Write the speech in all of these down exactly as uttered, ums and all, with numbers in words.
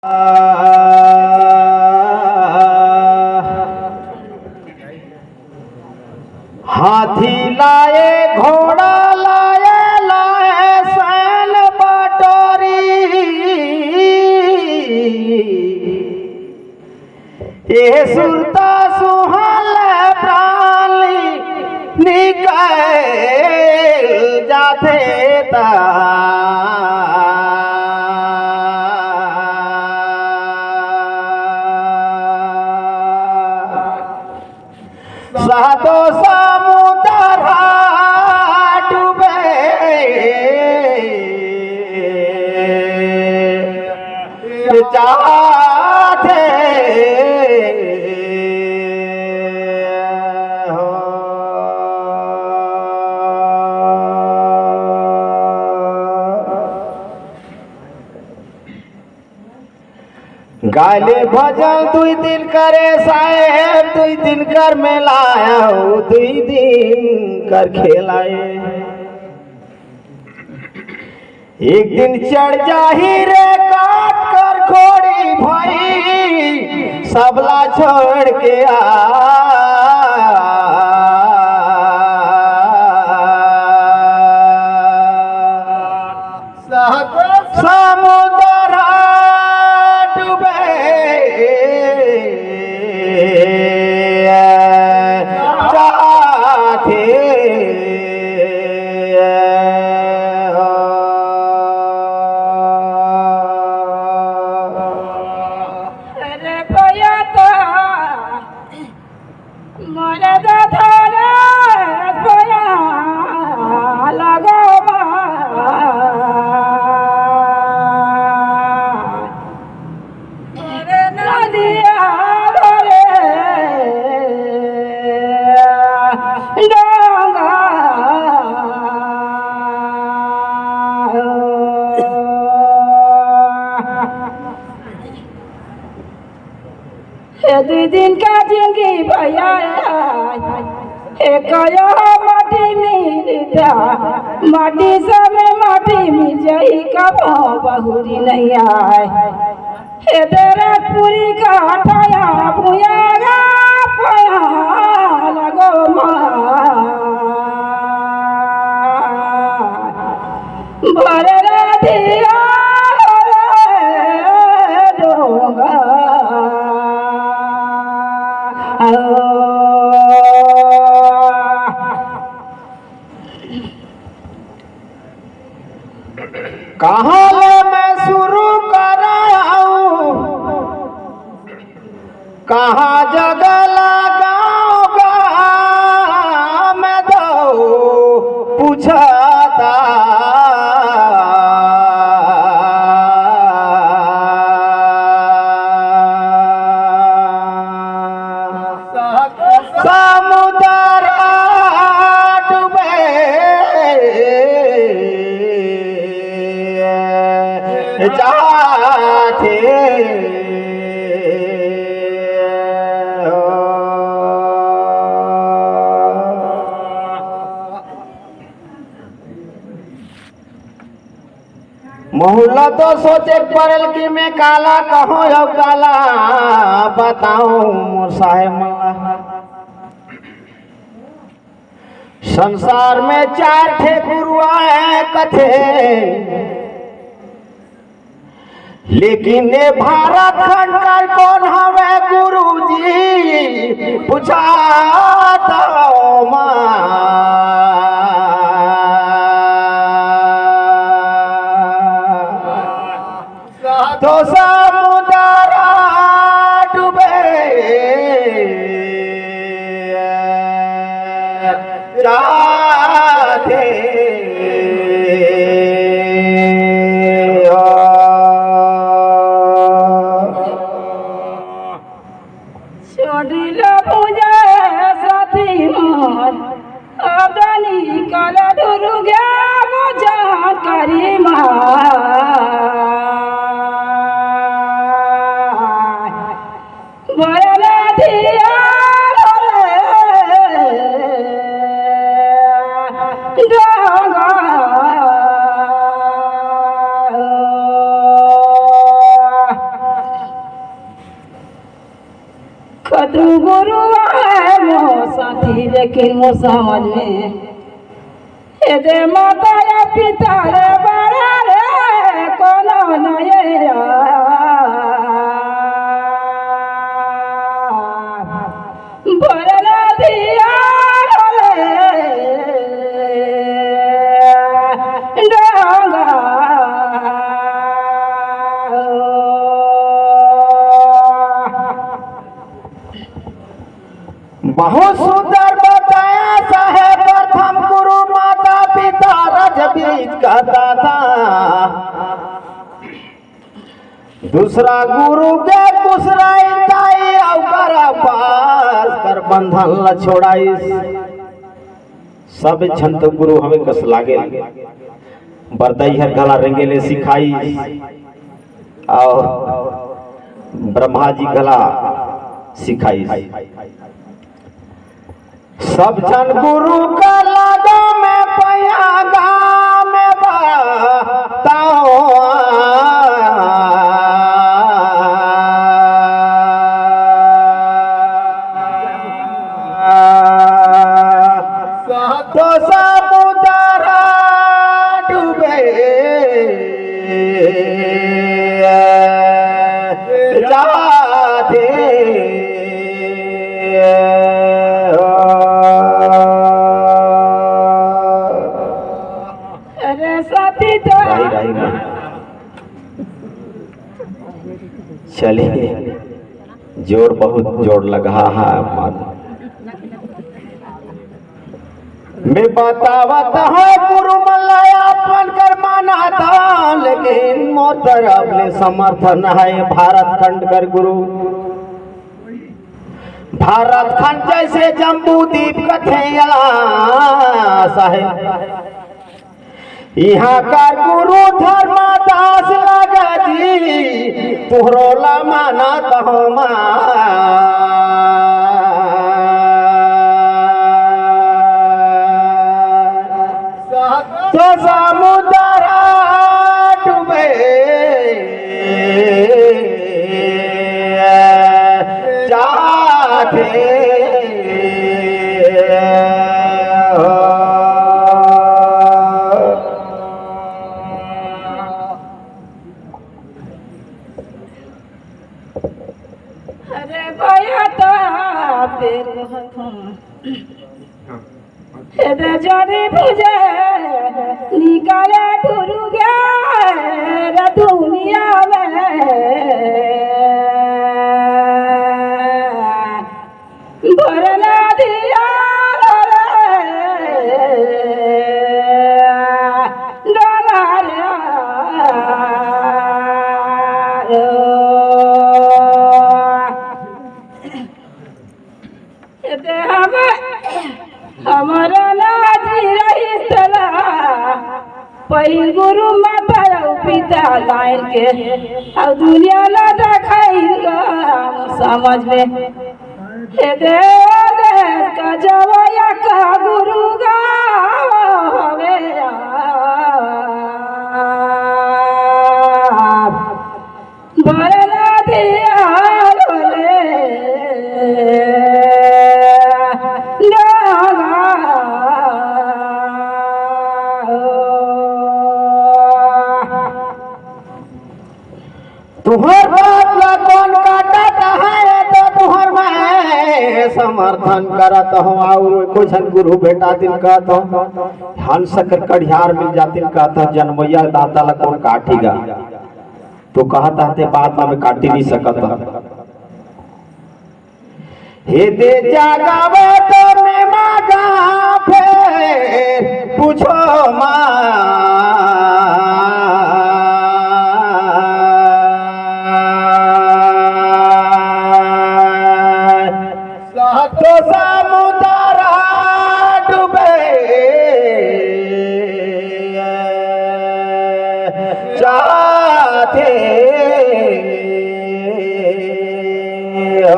हाथी लाए, घोड़ा लाए, लाए सैन बटोरी। ए सुरता सुहाल प्राण निकल जाथे ता। सातो समुंदर डूबे चाहथे हो। गाय ले भजन दुई दिन करे साहेब, दुई दिन कर मेला आयो, दुई दिन कर खेला ए। एक दिन चढ़ जाही रे काट कर घोड़ी भाई, सबला छोड़ के आ। समुंदर डूबे जाथे हो। अरे भैया तो मोरे दथारे पया लगवा। मोरे नदिया रे डोंगा। ए दुई दिन का जिंदगी भैया, ए कया माटी मिलता, माटी सब माटी मिल जाई, कबो बहुरी नहीं आए। ए तेरा पूरी का ठया भुया गा पया लगो माँ। भर रे दिया रे डोंगा। कहाँ ले मैं शुरू कराऊं? कहाँ जग लगाओ गाँव में दो पूछता। समुंदर डूबे जाथे हो। मोहल्ला तो सोचे पड़ल कि मैं काला कहूँ अउ काला बताऊँ मोर साहेब मन ला। संसार में चार ठे गुरु आए कथे, लेकिन ये भारत खंड कर कौन हवे गुरुजी? पूछा तो माँ। तो समुंदर डूबे जाथे हो। छोड़ी लो मुझे साथी मोर, अब निकल दुर्गा पूजन करी माँ। बरला दिया रे शत्रु गुरु आहे मोर साथी, लेकिन मोर समझ में, ए दे माता या पिता रे बड़ा रे, कोनो नये यार। भरना दिया रे डोंगा। बहुत सुंदर बताया साहेब, प्रथम गुरु माता पिता रज बीज का दाता। दूसरा गुरु के कुसराई ताई अउ करा पास कर बंधन ल छोड़ाइस। सब झन तो गुरु हवे कस लागे। बरदई हर घला रेंगे ले सिखाइस अउ ब्रह्मा जी घला सिखाइस। सब झन गुरु का लागा में पया गा में बताओ। तो समुद्र डूबे जाथे। अरे साथी तो राही, राही में। चलिए, जोर बहुत जोर लगा है मन। मैं बतावत हूँ गुरु मन ला अपन कर मानत हूँ, लेकिन मोर तरफ ले समर्थन है भारत खंड कर गुरु। भारत खंड जैसे जम्बू दीप कथे या साहेब, इहाँ कर गुरु धर्मदास लगा जी, तुहरो ला मानत हूँ मैं। तो समुद्र डूबे जाथे। अरे भैया, तो आप देर कहत हूँ। एदे जड़ी बुझे निकाले ठुरुगे रे दुनिया में। भरना दिया रे डोला रे। एते हम, हमरो नाजी रहिस तला, पहिल गुरु माता अउ पिता लाइन के, अउ दुनिया ला देखाइन गा समझ में। एते ओ देश का जवया का गुरु गा हवे आ। भरना दिया रे डोंगा। तुहर बात ला कोन काटत है, तो तुहर मैं समर्थन करत हूँ। अउ कुछ गुरु बेटा दिन कहत हूँ, हंस कर कड़ियार मिल जातिन कहत हूँ, जनमैया दाता ला कोन काटी गा। तो कहत हते बात ला मैं काटी नहीं सकत। हे दे जागावे तो मैं मागा फेर पूछो माँ। तो समुद्र डूबे जाथे हो।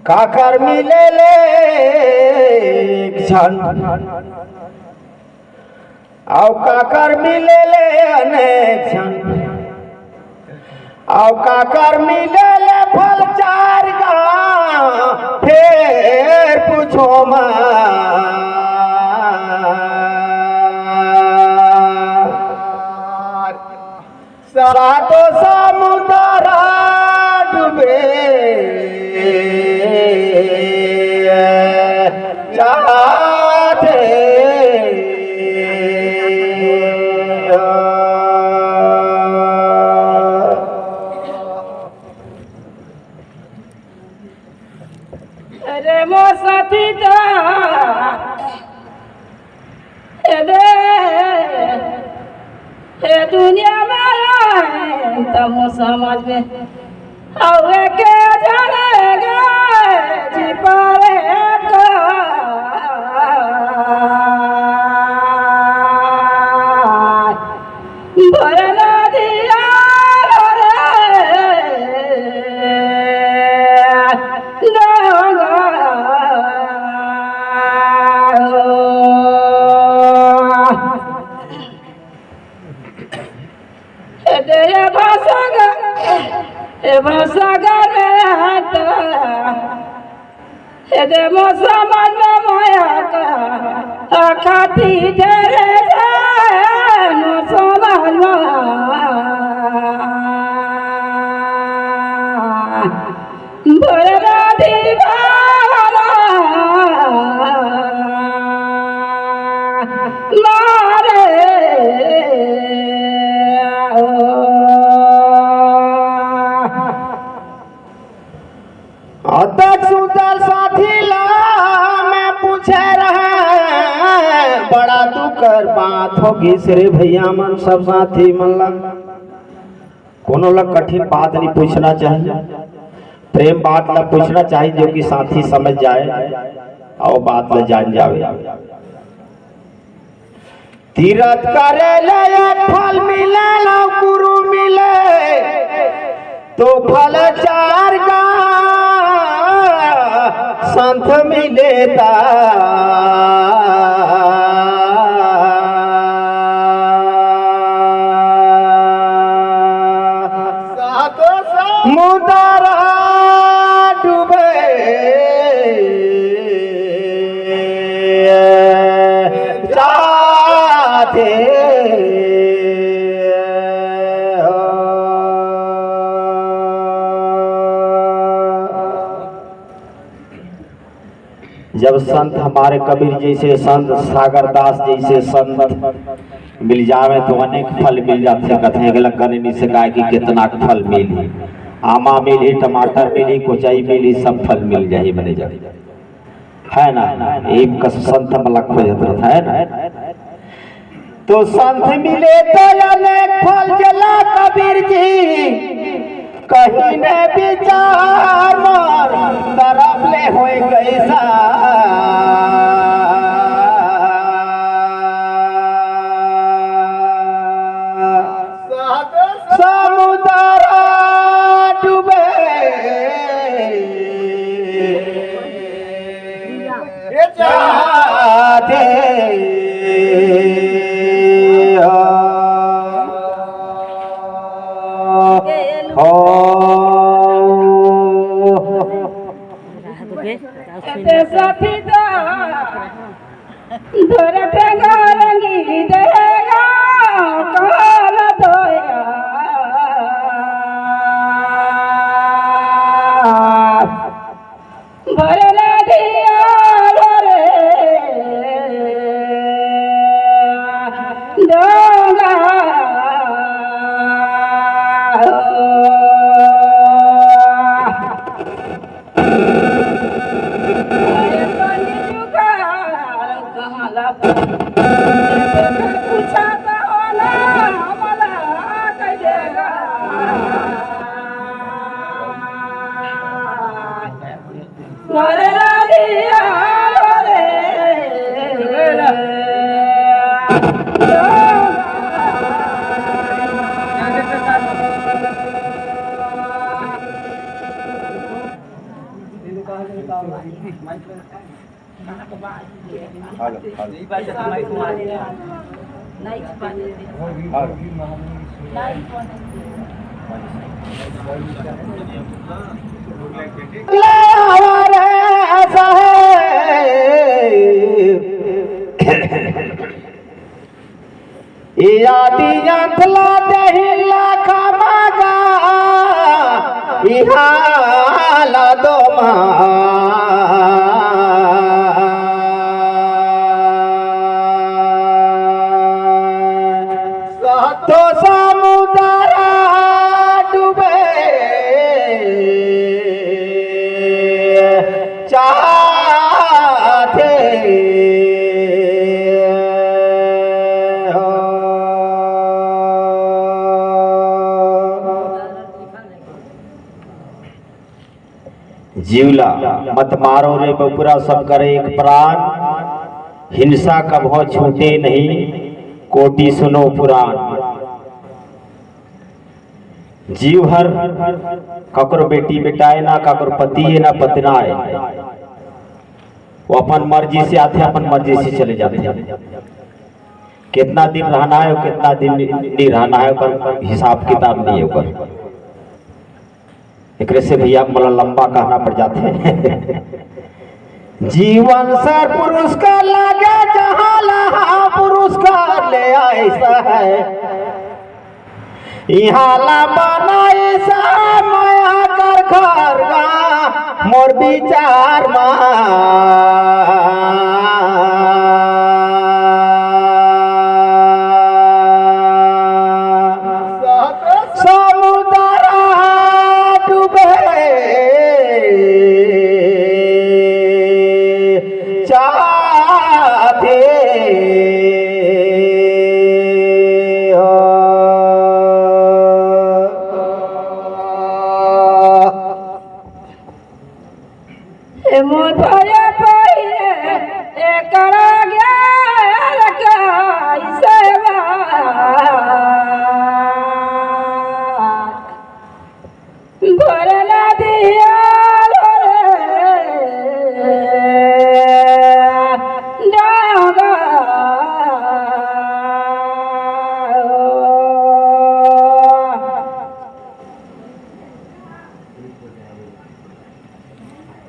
काकर मिले ले एक झन अउ काकर मिले ले अनेक झन, अउ काकर मिले ले फल चार गा, फेर पूछो मत। सातो समुंदर डूबे जाथे। अरे मोर साथी तो, ए दे, ए दुनिया में आए त मोर समाज में, अउ एके जाने गे जी पारे का। भर नदिया रे गंगा हो। ए दे, ए भाषा गा, ए भाषा गा रे हाथ। ए दे मोर समाज में माया का अखाती तेरे जान मोर समाज में भरना दीवाना मारे ओ। अतक सुंदर साथी ला मैं पूछे रहे, बड़ा दुख कर बात होगिस रे भइया मन, सब साथी मन ला। कोनो ला कठिन बात नहीं पूछना चाहिए, प्रेम बात ला पूछना चाहिए, जो कि साथी समझ जाए अउ बात ला जान जावे। तीरथ करे ले एक फल मिले, लव गुरु मिले तो फल चार गा, संत मिले ता सातो समुंदर डूबे जाथे हो। जब संत हमारे कबीर जैसे संत, सागर दास जैसे संत मिल जावे तो अनेक फल मिल जाथे। कथे अगला गने नहीं सकाय कि कितना फल मिली, आमा मिली, टमाटर मिली, कोचई मिली, सब फल मिल जाही बने जावे, है ना? एक कस संत मला खोजत रहता है ना। तो संत मिले तो अनेक फल, जेला कबीर जी कहीं ने विचार मोर तरफ ले होए गइसा। समुद्र डूबे जाथे हो। एते सफिदा धर ठेंगा रंगी देगा काल धोया। भरला दिया रे डोंगा। अरे पानी जुगाड़ कहाँ ला पानी? पूछा तो हो ना, हमला कह देगा। अरे राधिया रे। Hello, hello. यादियंत ला देहिला कमागा, इहाला दोमा। तो समुद्र डूबे चाहते हो। जीवला मत मारो रे बपुरा, सब करे एक प्राण। हिंसा कभो छूटे नहीं, कोटि सुनो पुराण। जीव हर काकरो बेटी बेटा ए ना, काकरो पति ए ना, पत्नी ए। वो अपन मर्जी से आथे, अपन मर्जी से चले जाथे। कितना दिन रहना है, कितना दिन नहीं रहना है, ओकर हिसाब किताब नहीं है ओकर। एकरे से भैया मोला लंबा कहना पड़ जाथे। जीवन सर पुरस्कार लागे, जहाँ लहा पुरस्कार ले ऐसा है। इहाँ ला बनाइस मया कर घर गा मोर विचार मा। समुद्र डूबे चाहते हो। ए मोर भैया पहिले एकरा गैर कैसे बा? भरला दिया रे डांगा।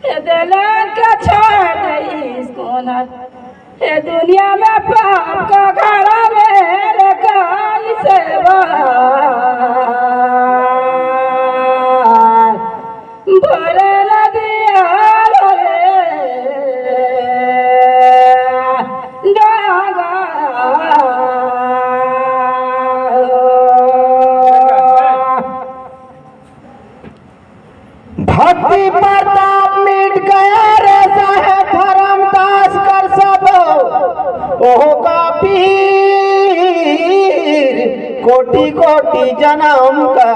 ए देलन के छोड़ दे इसको ना। ए दुनिया में पाप का घर में रे कैसे बार भरे नदिया रे डागा। भक्ति प्रताप मिट गया रे साहेब धर्मदास कर सबो, ओह का पीर कोटि कोटि जन्म का।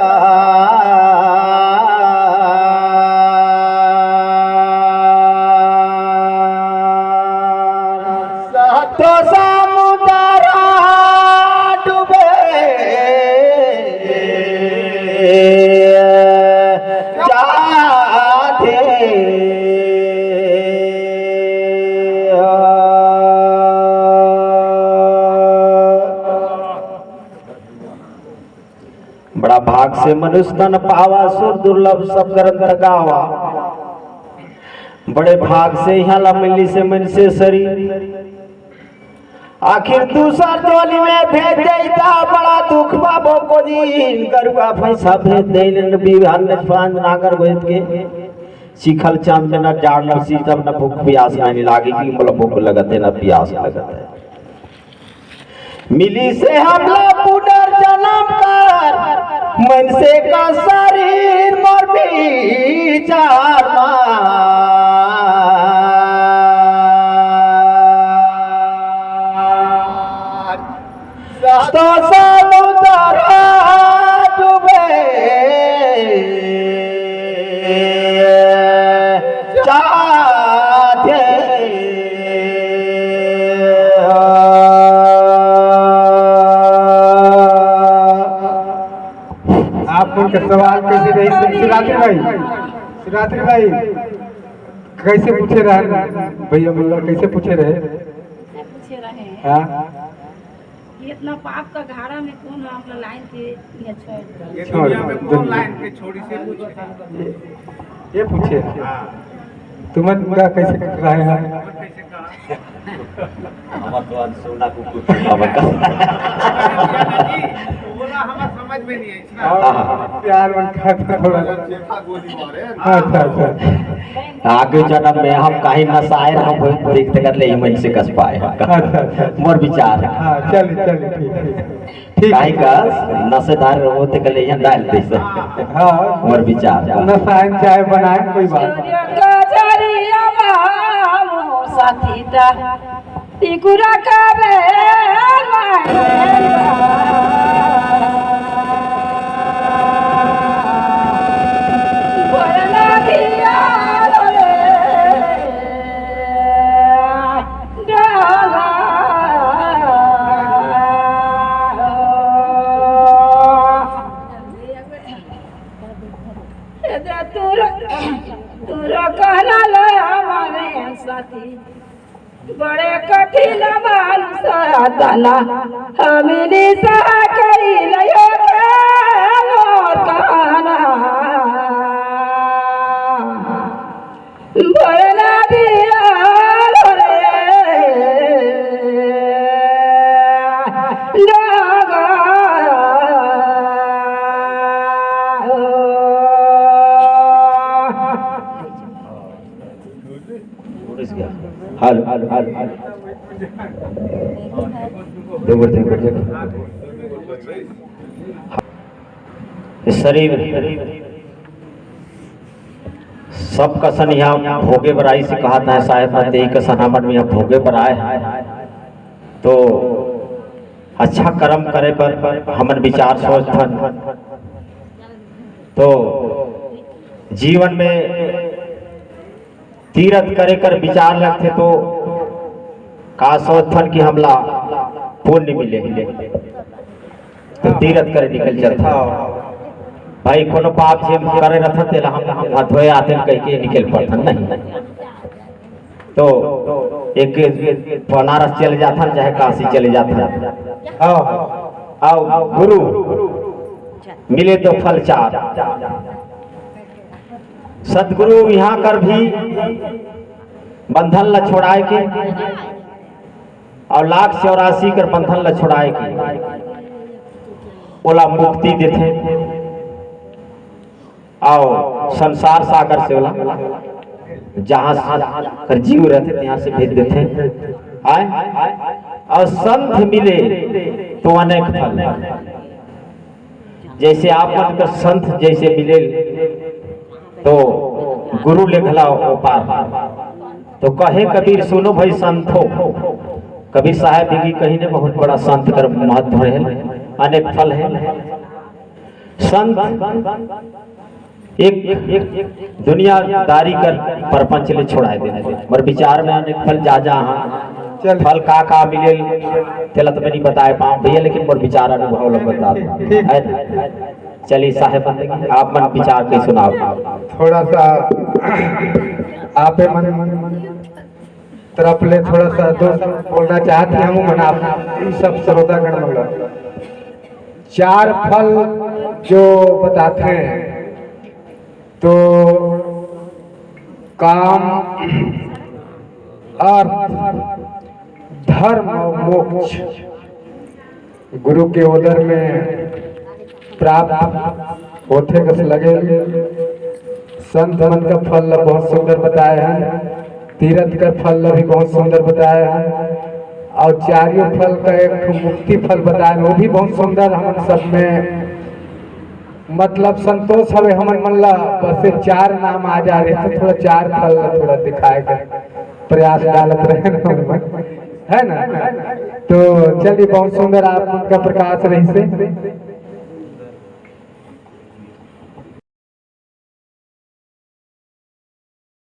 तो समुद्र डूबे जाथे। बड़ा भाग से मनुष्य तन पावा, सुर दुर्लभ सब करन तकावा। बड़े भाग से इहाँ ला मिली से मन से सरी। आखिर दूसर जोली में भेज देता, बड़ा दुख बा भोको जी। गरुआ भैंसा भेज दे, बिहान में पान नागर भेज के। चिखल चांद में न जाड़ न सीतम न भूख प्यास नहीं लागी कि मोला भूख लगत है न प्यास लगत है। मिली से हमला पुनर्जन्म कर, मनसे का शरीर मोर विचार मा। तो समुद्र डूबे चाहते। आप मन के सवाल कैसे रही? शिवरात्रि भाई, शिवरात्रि भाई, कैसे पूछे रहे भैया, मतलब कैसे पूछे रहे? पूछे रहे। हाँ। इतना पाप का घारा में कौन है अपना लाइन के ये छोड़ दे? ये दुनिया में कौन लाइन पे छोड़ी से पूछे। ये पूछे। हाँ। तुमन का कैसे रहे हैं? और कैसे कहा? हमार तो आज सोना कुकुर बाबा का। बोला हमार समझ में नहीं है। और प्यार मन खाते थोड़ा। अच्छा अच्छा। आगे जन्म में हम कहीं नसाए रहब, देख तक ले ही मन से कस पाए। अच्छा अच्छा। मोर विचार। हाँ, चलिए चलिए, ठीक ठीक। ठीक काहे है। का नशेदार रहो ते कले यहाँ डाल दे से। हाँ। मोर विचार। नसायन चाहे बनाए, कोई बात नहीं। सूर्य का जरिया बाम साथी ता टिकुरा का बेला वरना दिया रे डाला तुर तुर कहला ले हमारे साथी बड़े कठिन मानुष तना हमिनी सह करी लयो के मोर कहना भरना दिया रे Daga hello hello hello hello. दो बार, दो बार, दो बार। शरीर सब कसन यहाँ भोगे बर आइस कहात हे साहेब, मैं तेही कसन हमन यहाँ भोगे बर आए हैं। तो अच्छा कर्म करे बर हमन विचार सोचथन। तो जीवन में तीरथ करे कर विचार लगथे तो का सोचथन कि हमला पुण्य मिले, तो तीरथ करे निकल चलथन। भाई कोनो पाप जे करे रथन तेला हम हम धोए आथन कह के निकल पड़थन नहीं, तो एक बनारस चले जाथन चाहे काशी चले जाथन। हाँ। आओ गुरु मिले तो फल चार। सतगुरु यहाँ कर भी बंधन ला छोड़ाए के और लाख चौरासी कर बंधन ला छोड़ाए के ओला मुक्ति देथे और संसार सागर से ओला जहाँ कर जीव रहथे तहाँ से भेज देथे। आए और संत मिले तो अनेक फल। जैसे आप मन कर संत जैसे मिले तो गुरु ले घला ओ पार। तो कहे कबीर सुनो भाई संतो, कबीर साहेब भी कहीं ने बहुत बड़ा संत कर महत्व है, अनेक फल है। संत एक, एक दुनियादारी कर प्रपंच ले छोड़ाए दे। मोर विचार में अनेक फल जा जा हाँ। चल। फल का का मिले तेला तो मैं नहीं बताए पाऊँ भैया, लेकिन मोर विचार अनुभव ला बता दूँ। है ना? चलिए साहेब, आप मन विचार के सुनाओ। थोड़ा सा आप मन तरफ ले थोड़ा सा दो शब्द बोलना चाहत हे हम मन आप सब श्रोतागण मन ला। चार फल जो बताथे तो काम, अर्थ, धर्म और मोक्ष गुरु के ओदर में प्राप्त होथे कस लगे। संत मन का फल ला बहुत सुंदर बताए हैं, तीरथ का फल ला भी बहुत सुंदर बताए हैं, और चारियों फल का एक ठो मुक्ति फल बताए हैं, वो भी बहुत सुंदर। हमन सब में मतलब संतोष हवे हमन मन ला, बस ये चार नाम आ जा रहे तो थोड़ा चार फल ला थोड़ा दिखाए के प्रयास डालत रहे ना हमन, है ना? तो चलिए, बहुत सुंदर आप मन का प्रकाश रहिसे।